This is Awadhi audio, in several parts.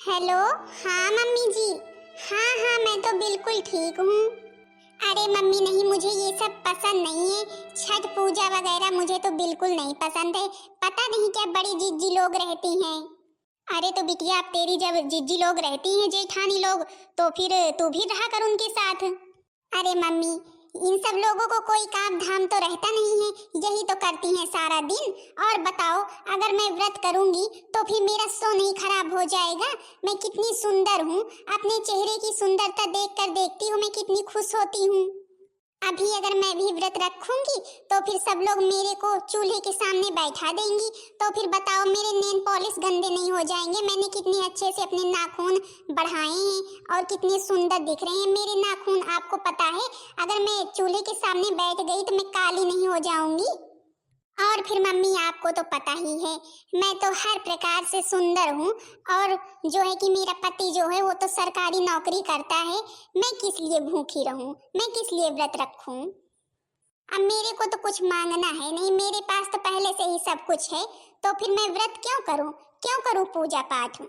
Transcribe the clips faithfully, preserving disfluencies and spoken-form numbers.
हेलो। हाँ मम्मी जी। हाँ हाँ, मैं तो बिल्कुल ठीक हूँ। अरे मम्मी, नहीं, मुझे ये सब पसंद नहीं है। छठ पूजा वगैरह मुझे तो बिल्कुल नहीं पसंद है। पता नहीं क्या बड़ी जिज्जी लोग रहती हैं। अरे तो बिटिया, अब तेरी जब जिज्जी लोग रहती हैं, जेठानी लोग, तो फिर तू भी रहा कर उनके साथ। अरे मम्मी, इन सब लोगों को कोई काम धाम तो रहता नहीं है, यही तो करती हैं सारा दिन। और बताओ, अगर मैं व्रत करूंगी तो फिर मेरा सोना ही खराब हो जाएगा। मैं कितनी सुंदर हूँ, अपने चेहरे की सुंदरता देख कर देखती हो मैं कितनी खुश होती हूँ। अभी अगर मैं भी व्रत रखूंगी तो फिर सब लोग मेरे को चूल्हे के सामने बैठा देंगी, तो फिर बताओ मेरे नेल पॉलिश गंदे नहीं हो जाएंगे? मैंने कितने अच्छे से अपने नाखून बढ़ाए हैं और कितने सुंदर दिख रहे हैं मेरे नाखून। आपको पता है, अगर मैं चूल्हे के सामने बैठ गई तो मैं काली नहीं हो जाऊंगी? और फिर मम्मी, आपको तो पता ही है, मैं तो हर प्रकार से सुंदर हूँ। और जो है कि मेरा पति जो है, वो तो सरकारी नौकरी करता है। मैं किस लिए भूखी रहूँ, मैं किस लिए व्रत रखूँ? अब मेरे को तो कुछ मांगना है नहीं, मेरे पास तो पहले से ही सब कुछ है, तो फिर मैं व्रत क्यों करूँ, क्यों करूँ पूजा पाठ?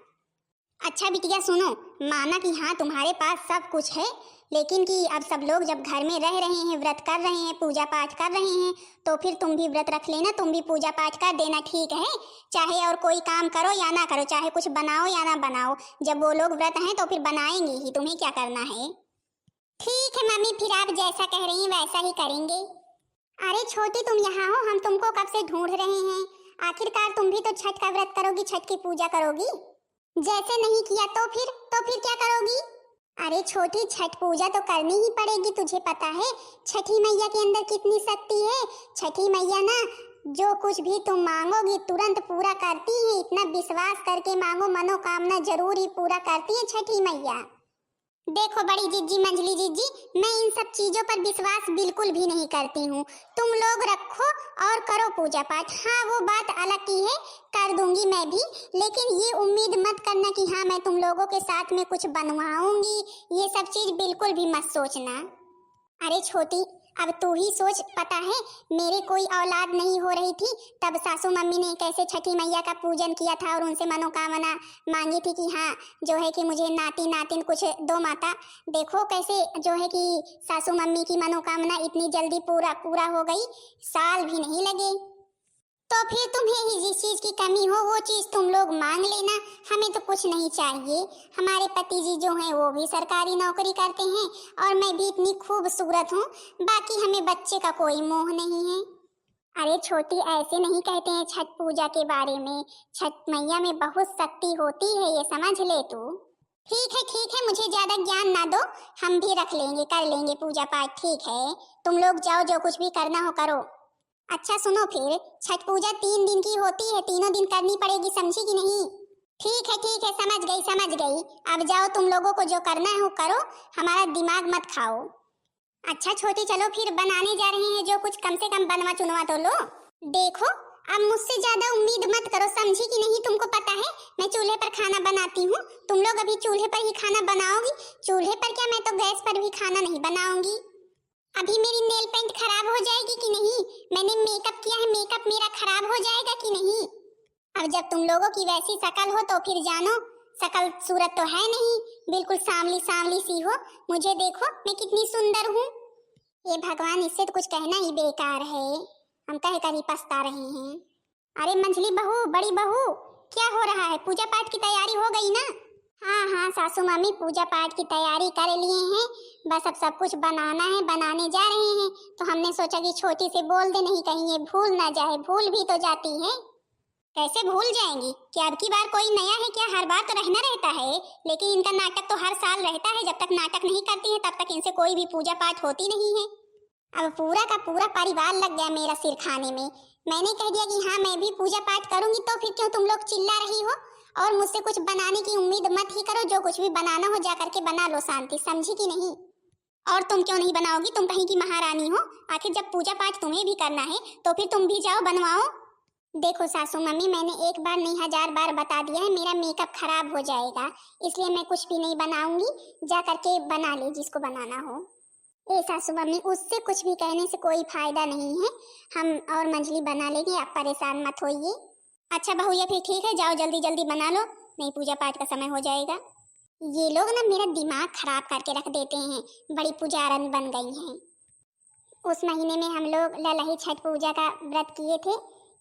अच्छा बिटिया सुनो, माना कि हाँ, तुम्हारे पास सब कुछ है, लेकिन कि अब सब लोग जब घर में रह रहे हैं, व्रत कर रहे हैं, पूजा पाठ कर रहे हैं, तो फिर तुम भी व्रत रख लेना, तुम भी पूजा पाठ कर देना, ठीक है? चाहे और कोई काम करो या ना करो, चाहे कुछ बनाओ या ना बनाओ, जब वो लोग व्रत हैं तो फिर बनाएंगे ही, तुम्हें क्या करना है? ठीक है मम्मी, फिर आप जैसा कह रही हैं वैसा ही करेंगे। अरे छोटी, तुम यहाँ हो, हम तुमको कब से ढूंढ रहे हैं। आखिरकार तुम भी तो छठ का व्रत करोगी, छठ की पूजा करोगी। जैसे नहीं किया तो फिर, तो फिर क्या करोगी? अरे छोटी, छठ पूजा तो करनी ही पड़ेगी, तुझे पता है छठी मैया के अंदर कितनी शक्ति है। छठी मैया ना, जो कुछ भी तुम मांगोगी तुरंत पूरा करती है। इतना विश्वास करके मांगो, मनोकामना जरूर ही पूरा करती है छठी मैया। देखो बड़ी जिज्जी, मंझली जिज्जी, मैं इन सब चीजों पर विश्वास बिल्कुल भी नहीं करती हूँ। तुम लोग रखो और करो पूजा पाठ। हाँ, वो बात अलग की है, कर दूंगी मैं भी, लेकिन ये उम्मीद मत करना कि हाँ, मैं तुम लोगों के साथ में कुछ बनवाऊंगी, ये सब चीज बिल्कुल भी मत सोचना। अरे छोटी, अब तू ही सोच, पता है, मेरे कोई औलाद नहीं हो रही थी, तब सासू मम्मी ने कैसे छठी मैया का पूजन किया था और उनसे मनोकामना मांगी थी कि हाँ, जो है कि मुझे नाती नातिन कुछ दो माता। देखो कैसे जो है कि सासू मम्मी की मनोकामना इतनी जल्दी पूरा, पूरा हो गई, साल भी नहीं लगे। तो फिर तुम्हें ही जिस चीज की कमी हो वो चीज तुम लोग मांग लेना, हमें तो कुछ नहीं चाहिए। हमारे पति जी जो हैं वो भी सरकारी नौकरी करते हैं और मैं भी इतनी खूबसूरत हूँ, बाकी हमें बच्चे का कोई मोह नहीं है। अरे छोटी, ऐसे नहीं कहते हैं छठ पूजा के बारे में, छठ मैया में बहुत शक्ति होती है, ये समझ ले तू। ठीक है, ठीक है, मुझे ज्यादा ज्ञान ना दो, हम भी रख लेंगे, कर लेंगे पूजा पाठ, ठीक है? तुम लोग जाओ, जो कुछ भी करना हो करो। अच्छा सुनो फिर, छठ पूजा तीन दिन की होती है, तीनों दिन करनी पड़ेगी, समझी कि नहीं? ठीक है, ठीक है, समझ गई, समझ गई। अब जाओ, तुम लोगों को जो करना है वो करो, हमारा दिमाग मत खाओ। अच्छा छोटी, चलो फिर बनाने जा रहे हैं जो कुछ, कम से कम बनवा चुनवा तो लो। देखो, अब मुझसे ज्यादा उम्मीद मत करो, समझी कि नहीं? तुमको पता है मैं चूल्हे पर खाना बनाती हूँ, तुम लोग अभी चूल्हे पर ही खाना बनाओगी। चूल्हे पर क्या, मैं तो गैस पर भी खाना नहीं बनाऊंगी। अभी मेरी नेल पेंट खराब हो जाएगी कि नहीं? मैंने मेकअप किया है, मेकअप मेरा खराब हो जाएगा कि नहीं? अब जब तुम लोगों की वैसी शकल हो तो फिर जानो, शकल सूरत तो है नहीं, बिल्कुल सांवली सांवली सी हो। मुझे देखो, मैं कितनी सुंदर हूँ। ये भगवान, इससे तो कुछ कहना ही बेकार है, हम कह कर ही पछता रहे हैं। अरे मंझली बहू, बड़ी बहू, क्या हो रहा है? पूजा पाठ की तैयारी हो गई ना? हाँ हाँ सासू मामी, पूजा पाठ की तैयारी कर लिए हैं, बस अब सब कुछ बनाना है, बनाने जा रहे हैं। तो हमने सोचा कि छोटी से बोल दे, नहीं कहीं ये भूल ना जाए, भूल भी तो जाती है। कैसे भूल जाएंगी? कि अब की बार कोई नया है क्या? हर बार तो रहना रहता है, लेकिन इनका नाटक तो हर साल रहता है। जब तक नाटक नहीं करती है तब तक इनसे कोई भी पूजा पाठ होती नहीं है। अब पूरा का पूरा परिवार लग गया मेरा सिर खाने में। मैंने कह दिया कि हाँ, मैं भी पूजा पाठ करूंगी, तो फिर क्यों तुम लोग चिल्ला रही हो? और मुझसे कुछ बनाने की उम्मीद मत ही करो, जो कुछ भी बनाना हो जा करके बना लो शांति, समझी कि नहीं? और तुम क्यों नहीं बनाओगी, तुम कहीं की महारानी हो। आखिर जब पूजा पाठ तुम्हें भी करना है तो फिर तुम भी जाओ, बनवाओ। देखो सासू मम्मी, मैंने एक बार नहीं, हजार बार बता दिया है, मेरा मेकअप खराब हो जाएगा, इसलिए मैं कुछ भी नहीं बनाऊंगी। जा करके बना ले जिसको बनाना हो। ए सासू मम्मी, उससे कुछ भी कहने से कोई फायदा नहीं है, हम और मंझली बना लेंगे, आप परेशान मत होइए। अच्छा बहुया, फिर ठीक है, जाओ जल्दी जल्दी बना लो। नहीं, पूजा पाठ का समय हो जाएगा। ये लोग ना मेरा दिमाग खराब करके रख देते हैं, बड़ी पुजारन बन गई हैं। उस महीने में हम लोग ललही छठ पूजा का व्रत किए थे,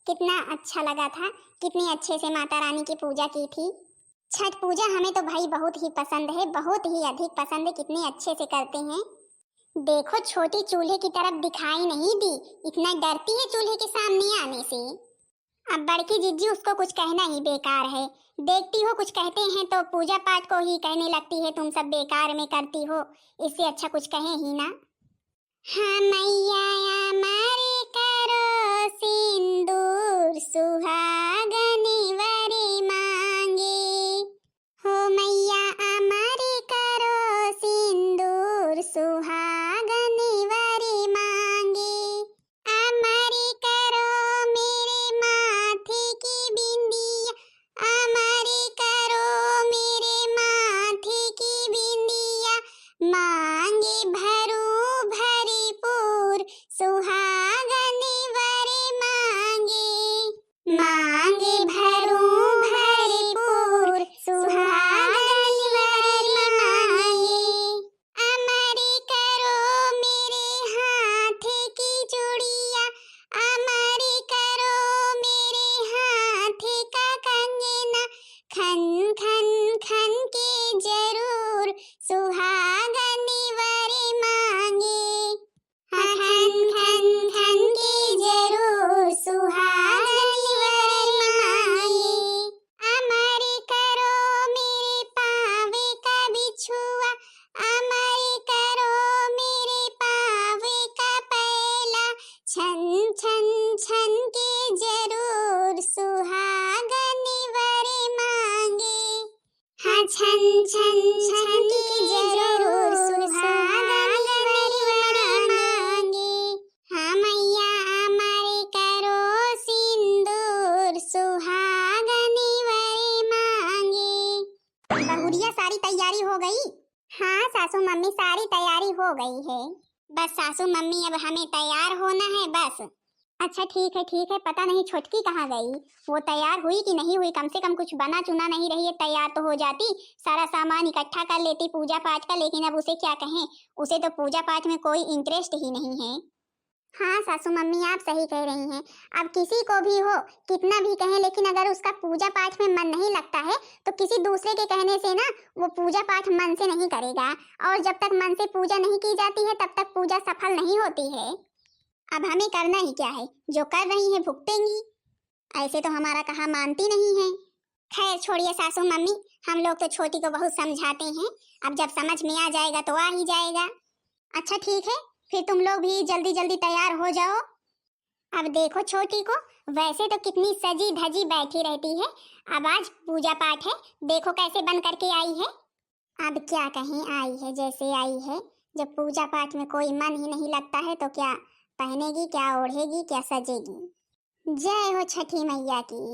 कितना अच्छा लगा था, कितनी अच्छे से माता रानी की पूजा की थी। छठ पूजा हमें तो भाई बहुत ही पसंद है, बहुत ही अधिक पसंद है, कितने अच्छे से करते हैं। देखो, छोटी चूल्हे की तरफ दिखाई नहीं दी, इतना डरती है चूल्हे के सामने आने से। अब बड़की जिज्जी, उसको कुछ कहना ही बेकार है। देखती हो, कुछ कहते हैं तो पूजा पाठ को ही कहने लगती है, तुम सब बेकार में करती हो, इससे अच्छा कुछ कहे ही ना। हाँ मैया, अमर करो सिंदूर, सुहागन वर मांगे। हो मैया, अमर करो सिंदूर, सुहागन वर मांगे। अमर करो मेरे माथे की बिंदिया, अमर करो मेरे माथे की बिंदिया। मांगे भरूं भरपूर, सुहागन वर मांगे। मांगे भरूं भरपूर, सुहागन वर मांगे। अमर करो मेरे हाथ की चूड़िया, अमर करो मेरे हाथ का कंगना। खन खन खन के जरूर, सुहागन वर मांगे। हाँ, खन खन खन के जरूर, सुहागन वर मांगे। अमर करो मेरे पाँव का बिछुआ, अमर करो मेरे पाँव का पैला। छन छन छन के जरूर, सुहागन वर मांगे। हाँ, छन छन छन के जरूर, सुहागन वर मांगे। हाँ मैया, अमर करो सिंदूर, सुहागन वर मांगे। बहुरिया, सारी तैयारी हो गई? हाँ सासू मम्मी, सारी तैयारी हो गई है। बस सासू मम्मी, अब हमें तैयार होना है बस। अच्छा ठीक है, ठीक है, पता नहीं छोटकी कहाँ गई, वो तैयार हुई कि नहीं हुई, कम से कम कुछ बना चुना नहीं रही है, तैयार तो हो जाती, सारा सामान इकट्ठा कर लेती पूजा पाठ का, लेकिन अब उसे क्या कहें, उसे तो पूजा पाठ में कोई interest ही नहीं है। हाँ सासू मम्मी, आप सही कह रही हैं। अब किसी को भी हो, कितना भी कहें, लेकिन अगर उसका पूजा पाठ में मन नहीं लगता है तो किसी दूसरे के कहने से ना वो पूजा पाठ मन से नहीं करेगा। और जब तक मन से पूजा नहीं की जाती है तब तक पूजा सफल नहीं होती है। अब हमें करना ही क्या है, जो कर रही हैं भुगतेंगी। ऐसे तो हमारा कहा मानती नहीं है। खैर छोड़िए सासू मम्मी, हम लोग तो छोटी को बहुत समझाते हैं, अब जब समझ में आ जाएगा तो आ ही जाएगा। अच्छा ठीक है, फिर तुम लोग भी जल्दी जल्दी तैयार हो जाओ। अब देखो छोटी को, वैसे तो कितनी सजी धजी बैठी रहती है, अब आज पूजा पाठ है, देखो कैसे बन करके आई है। अब क्या कहें, आई है जैसे आई है, जब पूजा पाठ में कोई मन ही नहीं लगता है तो क्या पहनेगी, क्या ओढ़ेगी, क्या सजेगी। जय हो छठी मैया की।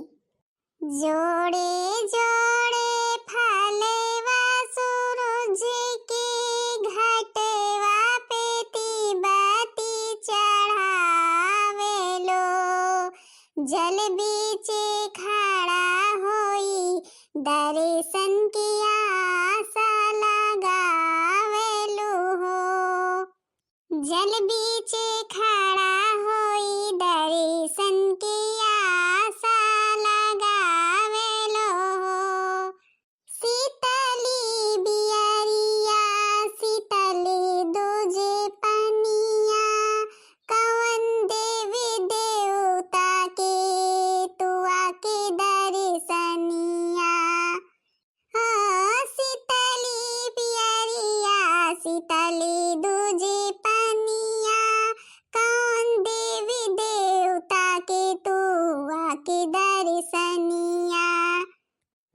जोड़े जोड़े फलवा सूरज के घटवा पे तिबती चढ़ावे लो। जल बीचे खड़ा होई दर्शन की आस लगावे लो हो। जल बीचे खड़ा होई दर्शन की आस लगावे लो हो। शीतली बियरिया, शीतली दूजे पनिया, कवन देवी देवता के तू आके दर्शनिया। हाँ, शीतली पियरिया, शीतली दूजे पनिया, कौन देवी देवता के तू आके दर्शनिया।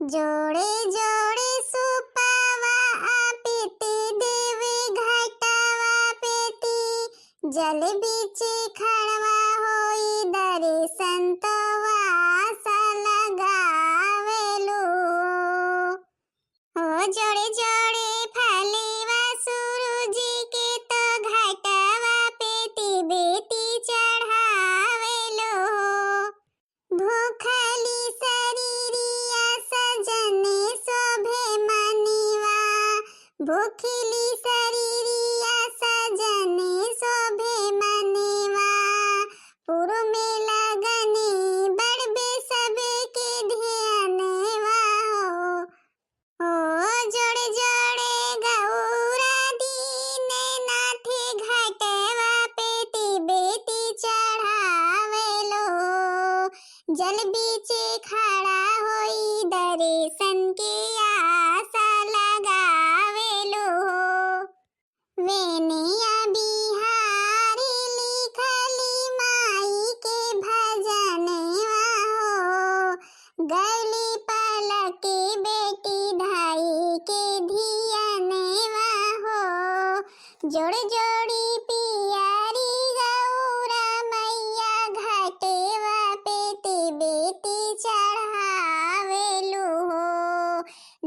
जोड़े जोड़े सुपवा आपित देवी घटवा पेती, जल बीचे खड़वा होई दर्शन तो आस लगावेलू। हो जोड़े जोड़े फलेवा सूरज के तो घटवा पेती बेटी चढ़ावेलू। भूखली शरीरिया सजने भूखिली शरीरिया सजने शोभे मनेवा, पुरु में लगने बड़बे सबके ध्यानेवा हो। ओ जोड़े जोड़े गौरा दीने नाथे घटवा पे तिबेती चढ़ावेलो। जल बीचे खड़ा होई दर्शन के आसा लगावेलो। वेनिया बिहारी लिखली माई के भजनवा हो, गली पलकी बेटी धाई के धियनवा हो। जोड़ जोड़ी पियारी गौरा मैया घटेवा पे तिबेती चढ़ावेलू हो।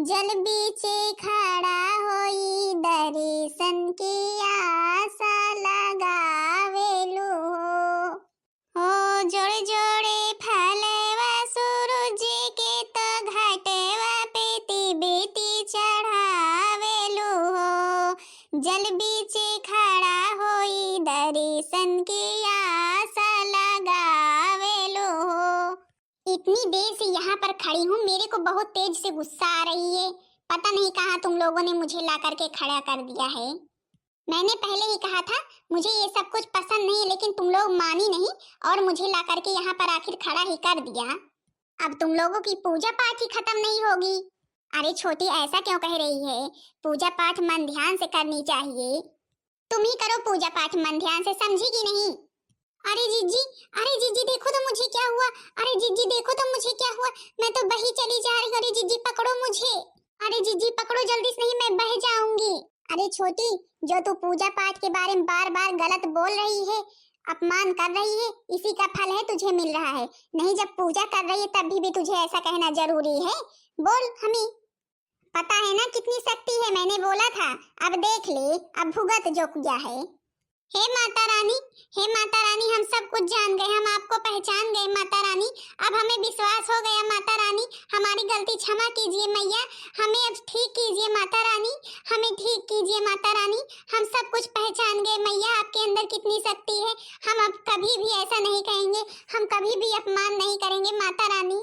जल बीचे खड़ा होई दर्शन की आसा लगावेलू हो। हो जोड़े जोड़े फलवा सूरज के तो घटवा पे तिबेती चढ़ावेलू हो। जल बीचे खड़ा होई दर्शन की आसा लगावेलू हो। इतनी देर से यहाँ पर खड़ी हूँ, मेरे को बहुत तेज से गुस्सा आ रही है। पता नहीं कहाँ तुम लोगों ने मुझे ला करके खड़ा कर दिया है। मैंने पहले ही कहा था मुझे ये सब कुछ पसंद नहीं, लेकिन तुम लोग मानी नहीं और मुझे ला करके यहाँ पर आखिर खड़ा ही कर दिया। अब तुम लोगों की पूजा पाठ ही खत्म नहीं होगी। अरे छोटी, ऐसा क्यों कह रही है? पूजा पाठ मन ध्यान से करनी चाहिए। तुम ही करो पूजा पाठ मन ध्यान से, समझी कि नहीं? अरे जीजी, अरे जीजी, देखो तो मुझे क्या हुआ। अरे जीजी, देखो तो मुझे क्या हुआ। मैं तो बही चली जा रही हूँ। अरे जीजी, पकड़ो मुझे। अरे जीजी, पकड़ो जल्दी से, नहीं मैं बह जाऊंगी। अरे छोटी, जो तू पूजा पाठ के बारे में बार बार गलत बोल रही है, अपमान कर रही है, इसी का फल है तुझे मिल रहा है। नहीं, जब पूजा कर रही है तब भी, भी तुझे ऐसा कहना जरूरी है? बोल हमी। पता है ना कितनी शक्ति है, मैंने बोला था। अब देख ले, अब भुगत जो किया है। हे माता रानी, हे माता रानी, हम सब कुछ जान गए, हम आपको पहचान गए माता रानी। अब हमें विश्वास हो गया माता रानी, हमारी गलती क्षमा कीजिए मैया, हमें अब ठीक कीजिए माता रानी, हमें ठीक कीजिए माता रानी। हम सब कुछ पहचान गए मैया, आपके अंदर कितनी शक्ति है। हम अब कभी भी ऐसा नहीं कहेंगे, हम कभी भी अपमान नहीं करेंगे माता रानी।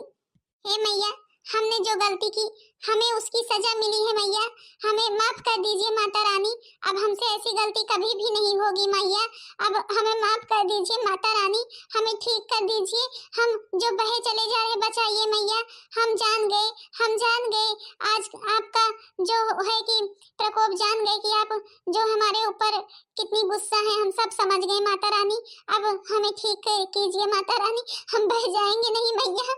हे मैया, हमने जो गलती की, हमें उसकी सजा मिली है मैया, हमें माफ कर दीजिए माता रानी। अब हमसे ऐसी गलती कभी भी नहीं होगी मैया। अब हमें माफ कर दीजिए माता रानी, हमें ठीक कर दीजिए। हम जो बहे चले जा रहे, बचाइए मैया। हम जान गए, हम जान गए आज आपका जो है कि प्रकोप, जान गए कि आप जो हमारे ऊपर कितनी गुस्सा है, हम सब समझ गए माता रानी। अब हमें ठीक कीजिए माता रानी, हम बह जाएंगे नहीं मैया।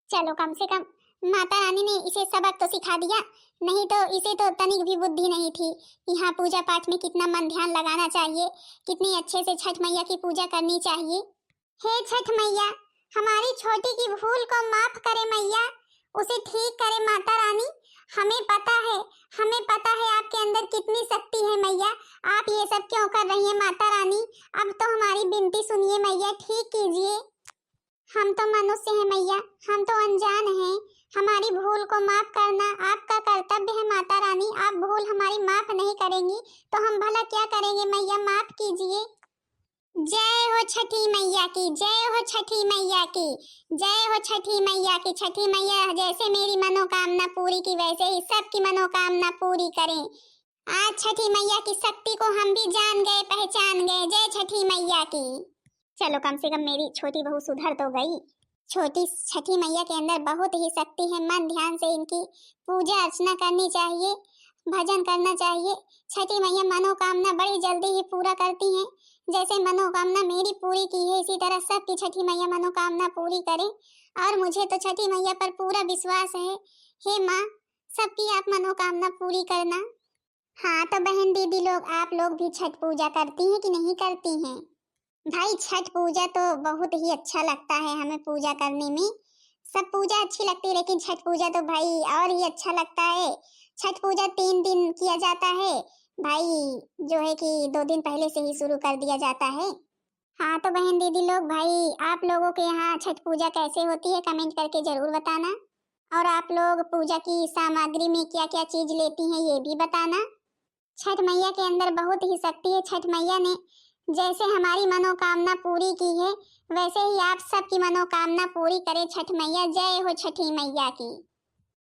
चलो, कम से कम माता रानी ने इसे सबक तो सिखा दिया, नहीं तो इसे तो तनिक भी बुद्धि नहीं थी कि हाँ, पूजा पाठ में कितना मन ध्यान लगाना चाहिए, कितनी अच्छे से छठ मैया की पूजा करनी चाहिए। हे छठ मैया, हमारी छोटी की भूल को माफ करे मैया, उसे ठीक करे माता रानी। हमें पता है, हमें पता है आपके अंदर कितनी शक्ति है मैया, आप ये सब क्यों कर रही हैं माता रानी? अब तो हमारी विनती सुनिए मैया, ठीक कीजिए। हम तो मनुष्य हैं मैया, हम तो अनजान हैं, हमारी भूल को माफ करना आपका कर्तव्य है माता रानी। आप भूल हमारी माफ नहीं करेंगी तो हम भला क्या करेंगे मैया, माफ कीजिए। जय हो छठी मैया की, जय हो छठी मैया की, जय हो छठी मैया की। छठी मैया जैसे मेरी मनोकामना पूरी की, वैसे ही सबकी मनोकामना पूरी करें। आज छठी मैया की शक्ति को हम भी जान गए, पहचान गए। जय छठी मैया की। चलो, कम से कम मेरी छोटी बहू सुधर तो गई। छोटी, छठी मैया के अंदर बहुत ही शक्ति है। मन ध्यान से इनकी पूजा अर्चना करनी चाहिए, भजन करना चाहिए। छठी मैया मनोकामना बड़ी जल्दी ही पूरा करती हैं। जैसे मनोकामना मेरी पूरी की है, इसी तरह सबकी छठी मैया मनोकामना पूरी करें। और मुझे तो छठी मैया पर पूरा विश्वास है। हे माँ, सबकी आप मनोकामना पूरी करना। हाँ, तो बहन दीदी लोग, आप लोग भी छठ पूजा करती हैं कि नहीं करती हैं? भाई, छठ पूजा तो बहुत ही अच्छा लगता है हमें पूजा करने में। सब पूजा अच्छी लगती है, लेकिन छठ पूजा तो भाई और ही अच्छा लगता है। छठ पूजा तीन दिन किया जाता है भाई, जो है कि दो दिन पहले से ही शुरू कर दिया जाता है। हाँ, तो बहन दीदी लोग, भाई, आप लोगों के यहाँ छठ पूजा कैसे होती है, कमेंट करके जरूर बताना। और आप लोग पूजा की सामग्री में क्या क्या चीज लेती हैं, ये भी बताना। छठ मैया के अंदर बहुत ही शक्ति है। छठ मैया ने जैसे हमारी मनोकामना पूरी की है, वैसे ही आप सबकी मनोकामना पूरी करे छठ मैया। जय हो छठी मैया की।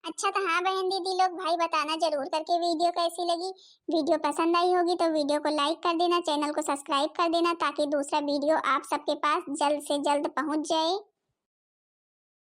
अच्छा तो हाँ बहन दीदी लोग, भाई बताना जरूर करके वीडियो कैसी लगी। वीडियो पसंद आई होगी तो वीडियो को लाइक कर देना, चैनल को सब्सक्राइब कर देना, ताकि दूसरा वीडियो आप सबके पास जल्द से जल्द पहुंच जाए।